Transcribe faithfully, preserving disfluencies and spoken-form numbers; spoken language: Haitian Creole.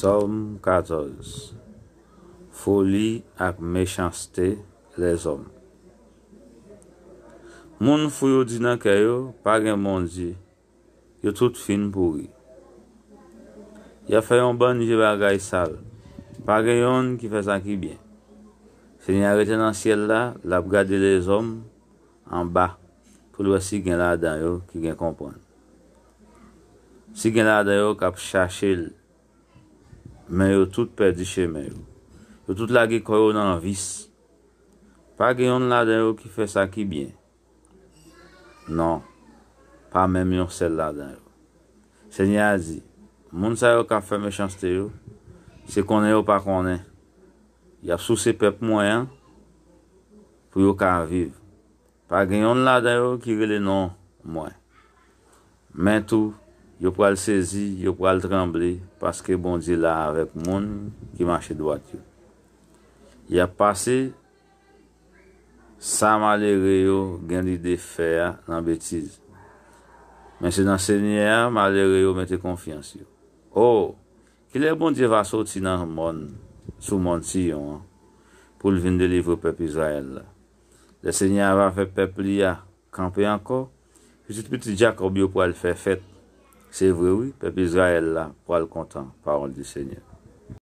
Sòm katòz. Foli ak mechanste lèzòm. Moun fou yo di nan kè yo, "Pa gen Bondye." Yo tout fin pouri. Y ap fè yon bann vye bagay sal. Pa gen yonn ki fè sa ki byen. Senyè a rete nan syèl la, l ap gade lèzòm anba pou l wè si gen ladan yo ki gen konprann. Si gen ladan yo k ap chache l, men yo tout pèdi chemen yo. Yo tout lage kò yo nan vis. Pa gen yonn ladan yo ki fè sa ki byen. Non, pa menm yon sèl ladan yo. Senyè a di, "Moun sa yo k ap fè mechanste yo, se konnen yo pa konnen. Y ap souse pèp mwen an pou yo ka viv. Pa gen yonn ladan yo ki rele non mwen." Men tou, yo pral sezi, yo pral tranble, paske Bondye la avèk moun ki mache dwat yo. Y ap pase sa malere yo gen lide fè a nan betiz. Men se nan Senyè a malere yo mete konfyans yo. O, kilè Bondye va soti nan mòn, sou mòn Siyon an, pou l vin delivre pèp Izrayèl la? Lè Senyè a va fè pèp li a kanpe ankò, pitit pitit Jakòb yo pral fè fèt. Se vre, wi, pèp Izrayèl la pral kontan, pawòl di Senyè.